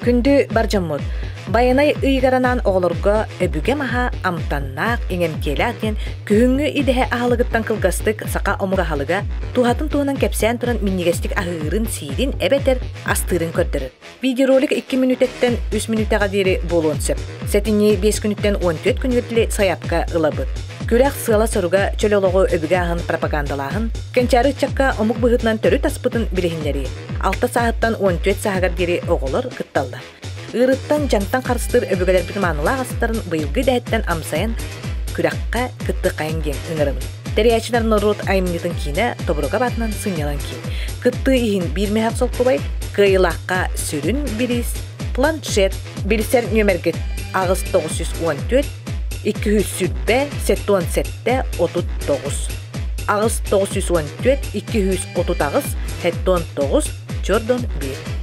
Күндү бар дьоммут, Байанай ыйыгар анаан оҕолорго өбүгэ маһа амтаннаах, иҥэмтиэлээх диэн күһүҥҥү идэһэ аһылыгыттан кылгастык саха омук аһылыга туһатын туһунан кэпсээн туран минньигэстик аһыырын-сиирин эбэтэр астыырын көрдөрөр. Видеоролик 2 мүнүүтэттэн 3 мүнүүтэҕэ диэри буолуон сөп. Сэтинньи 5 күнүттэн 14 күнүгэр диэри сайаапка ылабыт. Күрэх сыала-соруга чөл олоҕу өбүгэ аһын пропагандалааһын, кэнчээри ыччакка омук быһыытынан төрүт аспытын билиһиннэрии. Алта сааһыттан 14 сааһыгар диэри оҕолор кытталлар. Ыырыттан, дьаҥтан харыстыыр өбүгэлэрбит маанылаах астарын быйылгы идэһэттэн амсайан күрэххэ кыттыаххайыҥ диэн ыҥырабын. Тэрийээччилэр норуот айымньытын киинэ Тобурука баатынан сынньалаҥ киин. Кыттыы иһин биир мөһөх солкуобай, кыайыылаахха сүрүн бириис, планшет, билсэр нүөмэргит 8 914 220 77 39 8 914 238 79 41.